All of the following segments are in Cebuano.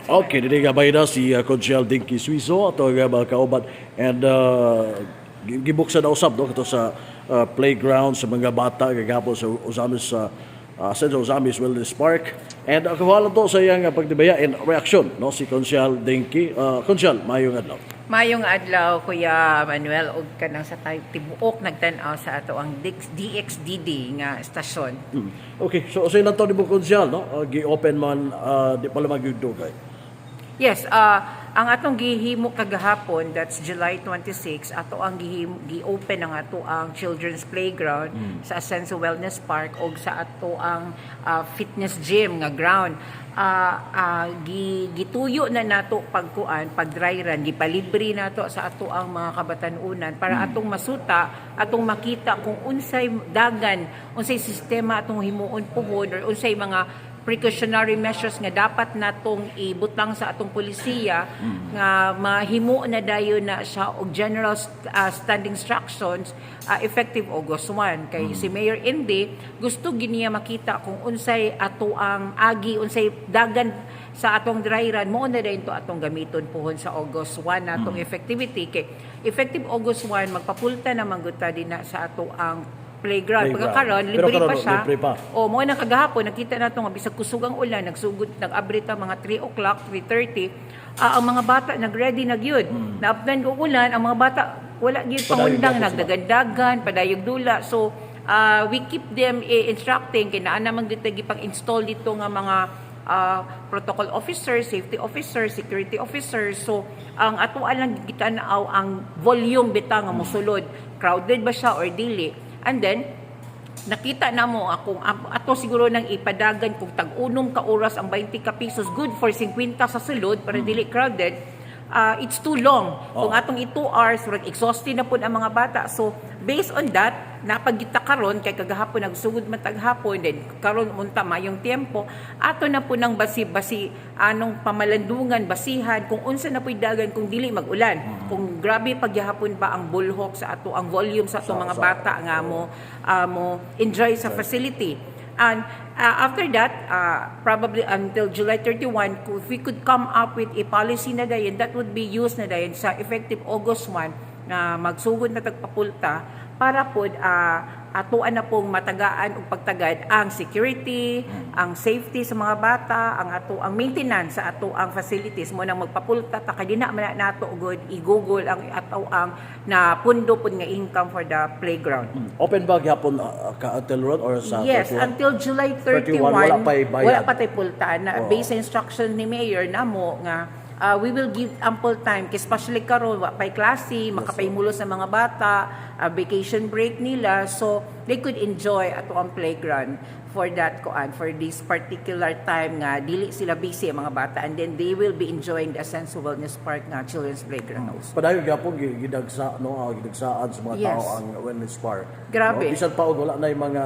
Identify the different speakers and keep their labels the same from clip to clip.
Speaker 1: Okay, dili nga bayda si Konsehal Dinky Suizo ato nga mga kauban and gibuksan na usab, no, kato sa playground sa mga bata gagapon sa Ozamiz, sa Asenso Ozamiz Wellness Park, and kuha lang to sa iyang pagdibaya and reaction, no, si Konsehal Dinky. Konsehal, maayong adlaw.
Speaker 2: Maayong adlaw, Kuya Manuel, ug kanang sa tayo tibuok nagtan-aw sa ato ang DXDD nga estasyon.
Speaker 1: Okay, so sa ilang to ni mo, Konsehal, no, gi-open man di pala magyugdugay.
Speaker 2: Yes, ang atong gihimo kagahapon, that's July 26, ato ang gi-open ang ato ang children's playground sa Asenso Wellness Park og sa ato ang fitness gym nga ground. Gituyo na nato pagkuan, pag dry run, gipalibre nato sa ato ang mga kabatanunan para atong masuta, atong makita kung unsay dagan, unsay sistema atong himuon puhon or unsay mga precautionary measures nga dapat natong ibutang sa atong polisiya nga mahimo na dayon na siya og general standing instructions effective August 1, kay si Mayor Indy gusto giniya makita kung unsay ato ang agi, unsay dagan sa atong dry run, mo na dayon to atong gamiton puhon sa August 1 natong effectivity, kay effective August 1 magpapulta na man gud ta dinha sa ato ang playground.
Speaker 1: Playground.
Speaker 2: Pagkakaron,
Speaker 1: Pero
Speaker 2: libre
Speaker 1: karon,
Speaker 2: pa siya.
Speaker 1: libre pa.
Speaker 2: O, mo na kagahapon, nakita nato nga bisag kusog ang ulan, nagsugod, nag-abri ta mga 3 o'clock, 3:30. Ang mga bata nag-ready na gyud. Naabdan ko ulan, ang mga bata wala gyud
Speaker 1: Padayog
Speaker 2: pangundang,
Speaker 1: gyapon sila.
Speaker 2: Nagdagandagan, padayog dula. So, we keep them instructing kay naa naman dito gipang-install dito nga mga protocol officers, safety officers, security officers. So, ang atuan lang gitan-aw ang volume bitaw nga mosulod. Crowded ba siya or dili? And then, nakita na mo akong ato siguro nang ipadagan kung tag-unom ka oras ang 20 ka pesos, good for 50 sa sulod para dili crowded. It's too long kung atong i 2 hours, murag exhausted na pud ang mga bata. So based on that, napagita karon kay kagahapon nagsugod man taghapon, then karon unta mayong tiempo, ato na po nang basi basi anong pamalandungan, basihan kung unsa na pu'y dagan kung dili mag-ulan, kung grabe pagyahapon ba ang bulhok sa ato ang volume sa ato mga bata nga mo enjoy sa facility. And after that, probably until July 31, if we could come up with a policy na dayon that would be used na dayon sa effective August 1 na magsugod na tagpapulta para pod atuan na pong matagaan og pagtagad ang security, ang safety sa mga bata, ang ato ang maintenance sa ato ang facilities mo nang magpapulta ta kay dina man na nato gud i-google ang ato ang na pundo pud nga income for the playground.
Speaker 1: Open ba gyapon ka until ron or sa
Speaker 2: Yes,
Speaker 1: 31?
Speaker 2: until July 31,
Speaker 1: 31, wala pa'y bayad.
Speaker 2: Wala pa tay pulta na based sa instruction ni Mayor namo nga we will give ample time kay especially karon wa pay klase, makapahimulos sa mga bata, vacation break nila, so they could enjoy ato ang playground for that kuan, for this particular time nga dili sila busy ang mga bata, and then they will be enjoying the Asenso Wellness Park nga children's playground also.
Speaker 1: Padayon gyapon gidagsa, no, gidagsaan sa mga tao ang wellness park.
Speaker 2: Grabe.
Speaker 1: No, bisan pa og wala na yung mga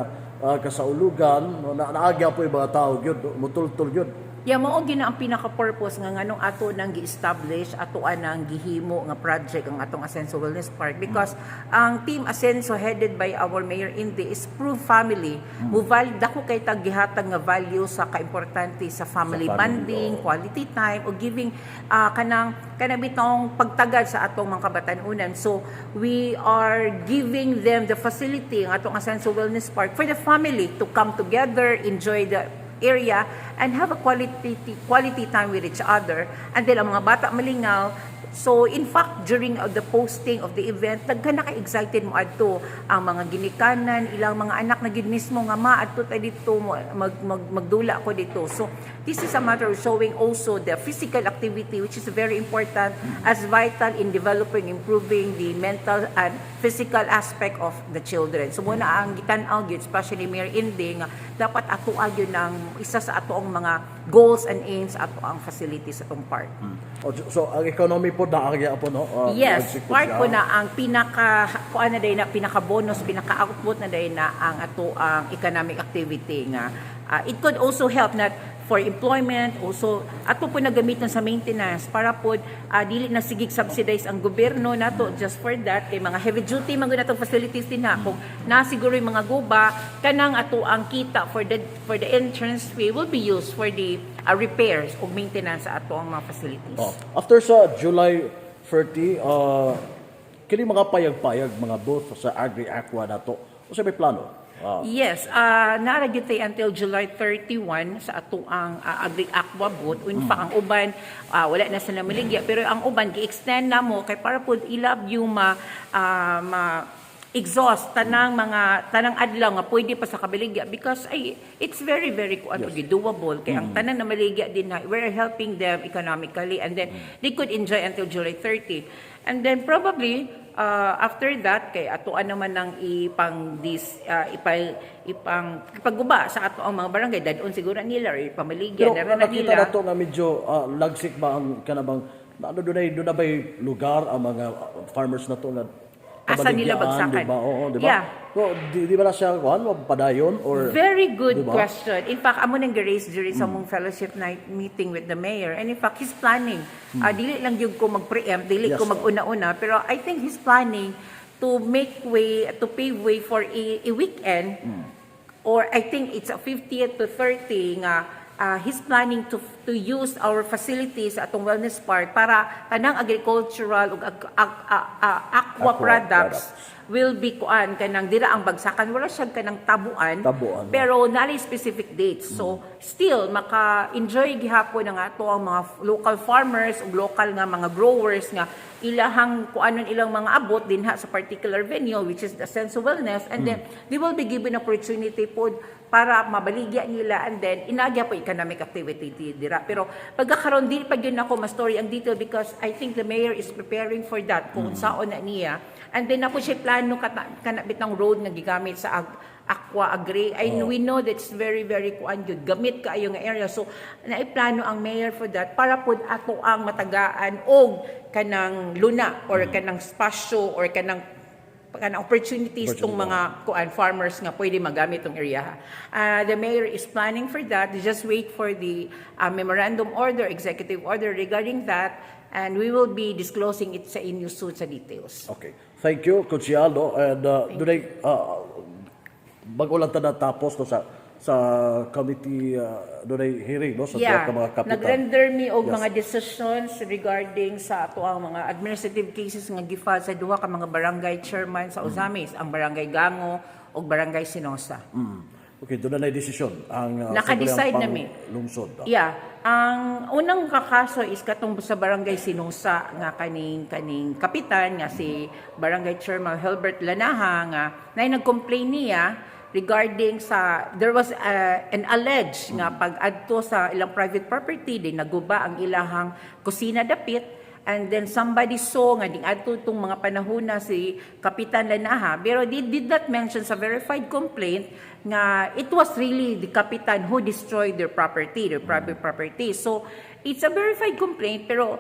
Speaker 1: kasaulugan, no, na naa gyapon yung mga tao gyud, mutultol gyud.
Speaker 2: Yeah, mao gyud na ang pinaka-purpose nga nganong ato nang gi-establish, ato nang gihimo nga project ang atong Asenso Wellness Park, because ang Team Asenso headed by our Mayor Indy is pro family. Mo dako kay tag gihatag nga value sa kaimportante sa family,
Speaker 1: Sa family,
Speaker 2: bonding, quality time o giving kanang kanang bitong pagtagad sa atong mga kabatanunan. So we are giving them the facility ang atong Asenso Wellness Park for the family to come together, enjoy the area and have a quality quality time with each other, and then ang mga bata malingaw. So in fact, during the posting of the event, daghan na ka-excited mo adto ang mga ginikanan, ilang mga anak na gid mismo nga, "Ma, adto ta dito mo, mag, mag magdula ko dito." So this is a matter of showing also the physical activity, which is very important as vital in developing, improving the mental and physical aspect of the children. So muna ang gitan-aw gyud, especially Mayor Indy, nga dapat ato gyud ng isa sa atoong mga goals and aims ato ang facilities sa atong park.
Speaker 1: O, so ang economy po naa gyapon, no?
Speaker 2: Yes,
Speaker 1: nagsikot
Speaker 2: part
Speaker 1: siya.
Speaker 2: Po na ang pinaka kuan na day na pinaka bonus, pinaka output na day na ang ato ang economic activity nga it could also help not for employment also. Ato po nagamitan sa maintenance para po dili na sigig subsidize ang gobyerno nato just for that, kay mga heavy duty man gud natong facilities din ha. Kung na siguro yung mga guba, kanang ato ang kita for the entrance fee will be used for the repairs o maintenance sa ato ang mga facilities.
Speaker 1: Oh. After sa July 30, kini mga payag-payag, mga booth sa Agri-Aqua nato. Unsa may plano?
Speaker 2: Yes, naa ra gyud tay until July 31 sa ato ang Agri Aqua booth. In fact, ang uban wala na sa namaligya, pero ang uban gi-extend na mo kay para pud ilab yung ma exhaust tanang mga tanang adlaw nga pwede pa sa kabaligya because ay it's very very kuan doable kay ang tanan na maligya din na we're helping them economically and then they could enjoy until July 30 and then probably after that kay atoan naman ng ipang this ipay ipang ipagguba sa ato ang mga barangay, dadon siguro nila or ipamaligya
Speaker 1: Pero
Speaker 2: na ra na
Speaker 1: nakita
Speaker 2: nila.
Speaker 1: na to nga medyo lagsik ba ang kanabang ano doon na ba'y lugar ang mga farmers na to nga
Speaker 2: Asa nila
Speaker 1: kabaligyan,
Speaker 2: bagsakan?
Speaker 1: di ba? Oo, di ba?
Speaker 2: Yeah.
Speaker 1: So, di ba na siya kuan padayon or
Speaker 2: Very good
Speaker 1: di ba?
Speaker 2: Question. In fact, amo nang raise during sa among fellowship night meeting with the mayor. And in fact, he's planning. Dili lang gyud ko mag-preempt, dili ko mag-una-una, pero I think he's planning to make way, to pave way for a weekend or I think it's a 50th to 30 nga he's planning to use our facilities atong wellness park para tanang agricultural ug aqua
Speaker 1: Aqua
Speaker 2: products
Speaker 1: products.
Speaker 2: Will be kuan kanang dira ang bagsakan, wala siya kanang tabuan,
Speaker 1: Tabuan.
Speaker 2: Pero naay specific dates, so still maka-enjoy gihapon ang ato ang mga local farmers ug local nga mga growers nga ilahang kuanon ilang mga abot dinha sa particular venue, which is the Sense of Wellness, and then they will be given opportunity pod para mabaligya nila and then inagya po economic activity dira. Pero pagkakaroon dili pa gyud nako ma-story ang detail because I think the mayor is preparing for that kung saon na niya. And then ako siya plano kana bitang road nga gigamit sa aqua agri ay we know that's very very kuan gyud, gamit kaayo nga area, so naiplano ang mayor for that para pud ato ang matagaan og kanang luna or kanang spasyo or kanang opportunities tong mga kuan farmers nga pwede magamit tong area. The mayor is planning for that. Just wait for the memorandum order, executive order regarding that, and we will be disclosing it sa inyo soon sa details.
Speaker 1: Okay. Thank you, Konsehal, no? And dunay bago lang ta natapos, no, sa committee, dunay hearing, no, sa duha ka mga kapitan.
Speaker 2: Nag-render mi og mga decisions regarding sa ato ang mga administrative cases nga gi-file sa duha ka mga barangay chairman sa Ozamiz, ang Barangay Gango ug Barangay Sinosa.
Speaker 1: Okay, doon na desisyon ang
Speaker 2: Naka-decide na mi.
Speaker 1: Lungsod.
Speaker 2: Yeah. Ang unang kakaso is katong sa Barangay Sinusa nga kaning kaning kapitan nga si Barangay Chairman Hilbert Lanaha nga nay nag-complain niya regarding sa there was an alleged nga pag-adto sa ilang private property din naguba ang ilahang kusina dapit. And then somebody saw nga ding adto tong mga panahon na si Kapitan Lanaha, pero they did not mention sa verified complaint nga it was really the kapitan who destroyed their property, their private property. So it's a verified complaint, pero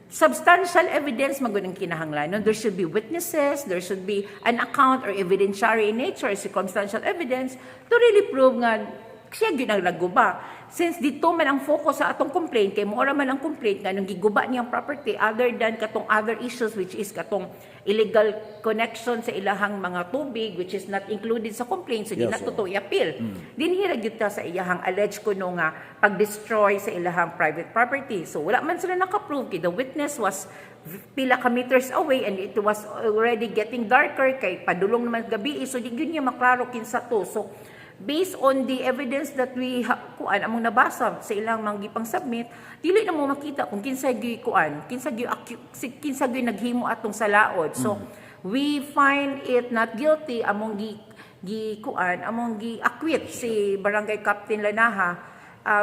Speaker 2: substantial evidence magud ang kinahanglan. No, there should be witnesses, there should be an account or evidentiary in nature, circumstantial evidence to really prove nga siya gyud ang nagguba. Since dito man ang focus sa atong complaint, kay mao ra man ang complaint nga nung giguba niyang property other than katong other issues, which is katong illegal connection sa ilahang mga tubig, which is not included sa complaint, so di na totoo i-appeal. Dinhi ra gyud ta sa iyahang alleged kuno nga pag-destroy sa ilahang private property. So wala man sila naka-prove kay the witness was pila ka meters away and it was already getting darker kay padulong naman gabi, so di gyud niya maklaro kinsa to. So based on the evidence that we kuan among nabasa sa ilang mga gipang submit, dili na mo makita kung kinsa gyud kuan, kinsa gyud naghimo atong salaod. So we find it not guilty, among gi gi kuan among gi acquit si Barangay Captain Lanaha.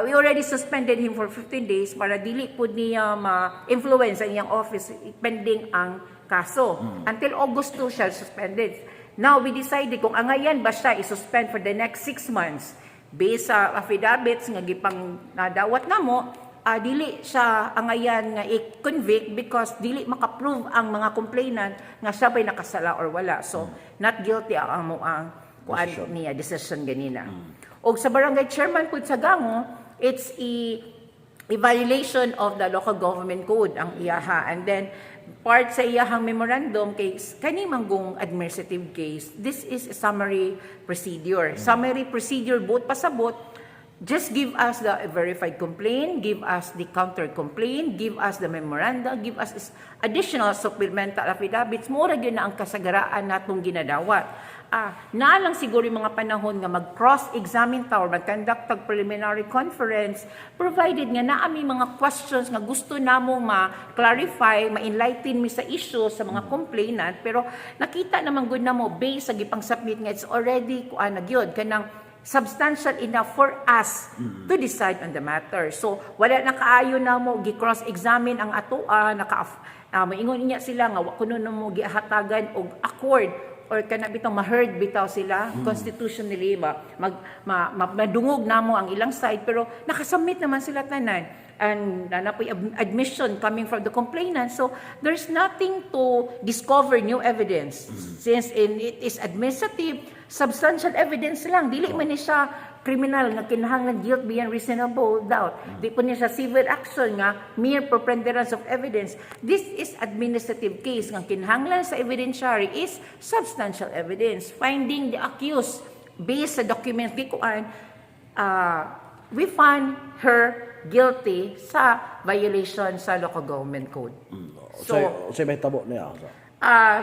Speaker 2: We already suspended him for 15 days para dili pud niya ma-influence ang iyang office pending ang kaso. Until August 2 siya suspended. Now, we decided kung angayan ba siya i-suspend for the next 6 months. Based sa affidavits nga gipang nadawat namo, dili siya angayan nga i-convict because dili makaprove ang mga complainant nga siya ba'y nakasala or wala. So, not guilty ang amo ang kuan
Speaker 1: Decision.
Speaker 2: Niya decision ganina. Og sa barangay chairman pud sa Gango, it's a violation of the local government code ang iyaha. And then part sa iyahang memorandum kay kani manggong administrative case, this is a summary procedure. Summary procedure buot pasabot Just give us the verified complaint, give us the counter complaint, give us the memoranda, give us additional supplemental affidavits. Mura gyud na ang kasagaraan natong ginadawat. Naa lang siguro yung mga panahon nga mag-cross-examine ta or mag-conduct tag preliminary conference, provided nga naa mi mga questions nga gusto namo ma-clarify, ma-enlighten mi sa issue sa mga complainant, pero nakita naman gud namo based sa gipang submit nga it's already kuan na gyud, kanang substantial enough for us to decide on the matter. So, wala na kaayo na mo gi-cross-examine ang atoa, naka moingon niya sila nga wa kuno namo gihatagan og accord or kana bitong ma-heard bitaw sila constitutionally ba madungog namo ang ilang side, pero nakasubmit naman sila tanan and naa poy admission coming from the complainant, so there's nothing to discover new evidence since in it is administrative, substantial evidence lang. Dili man ni siya criminal nga kinahanglan guilt beyond reasonable doubt. Di po niya sa civil action nga mere preponderance of evidence. This is administrative case nga kinahanglan sa evidentiary is substantial evidence. Finding the accused based sa documents gikuan, we find her guilty sa violation sa local government code.
Speaker 1: So, so may tabo niya. So,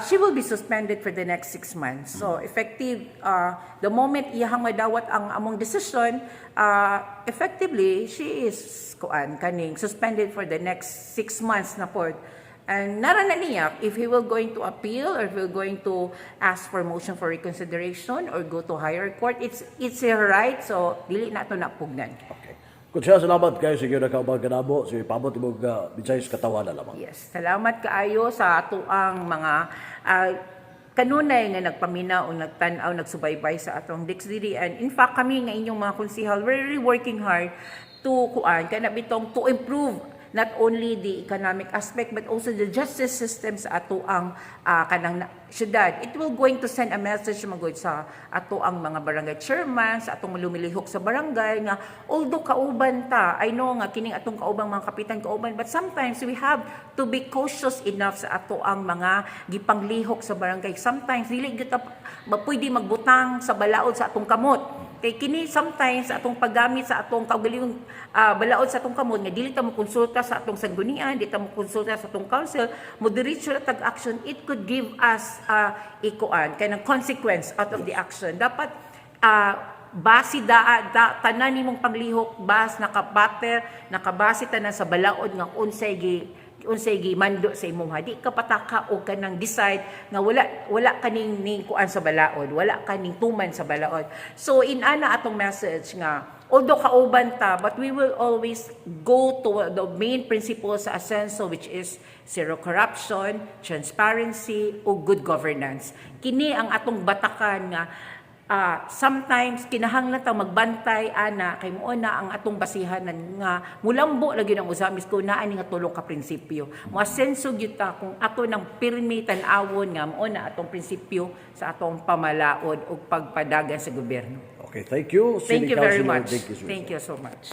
Speaker 2: She will be suspended for the next 6 months. So, effective, the moment iyahang madawat ang among decision, effectively, she is kuan, kaning suspended for the next 6 months na po. And nara na niya, if he will going to appeal or if he will going to ask for motion for reconsideration or go to higher court, it's her right. So, dili na to napugnan.
Speaker 1: Okay. Kung siya, salamat kayo sa inyo nakauban kanamo. So, ipabot mo mensahe sa katawhan lamang.
Speaker 2: Yes, salamat kaayo sa atoang mga kanunay nga nagpaminaw o nagtan-aw, nagsubaybay sa atong DXDD. And in fact, kami nga inyong mga konsihal, we're really working hard to kuan kana bitong to improve not only the economic aspect but also the justice system sa atoang kanang syudad. It will going to send a message magod sa atoang mga barangay chairman, sa atong lumilihok sa barangay nga although kauban ta, I know nga kining atong kaubang mga kapitan kauban, but sometimes we have to be cautious enough sa atoang mga gipanglihok sa barangay. Sometimes dili gyud ta pwede magbutang sa balaod sa atong kamot. Kay kini sometimes sa atong paggamit sa atong kaugalingong balaod sa atong kamot nga dili ta mo konsulta sa atong sanggunian, di ta mo konsulta sa atong council, mo diretso ra tag action, it could give us ikuan kanang consequence out of the action. Dapat base da tanan nimong panglihok bas nakabater nakabase tanan sa balaod nga unsay gi mando sa imong. Di ka pataka og kanang decide nga wala kaning ning kuan sa balaod, wala kaning tuman sa balaod. So inana atong message nga although kauban ta, but we will always go to the main principle sa Asenso, which is zero corruption, transparency ug good governance. Kini ang atong batakan nga sometimes kinahanglan ta magbantay ana kay mo na ang atong basihan nga mulambo lagi ng Ozamiz kung naa ni nga tulo ka prinsipyo. Moasenso gyud ta kung ato nang pirmi tan-awon nga mao na atong prinsipyo sa atong pamalaod ug pagpadagan sa gobyerno.
Speaker 1: Okay, thank you.
Speaker 2: Thank
Speaker 1: City
Speaker 2: you very
Speaker 1: Councilor
Speaker 2: much.
Speaker 1: Dinky Suizo.
Speaker 2: Thank you so much.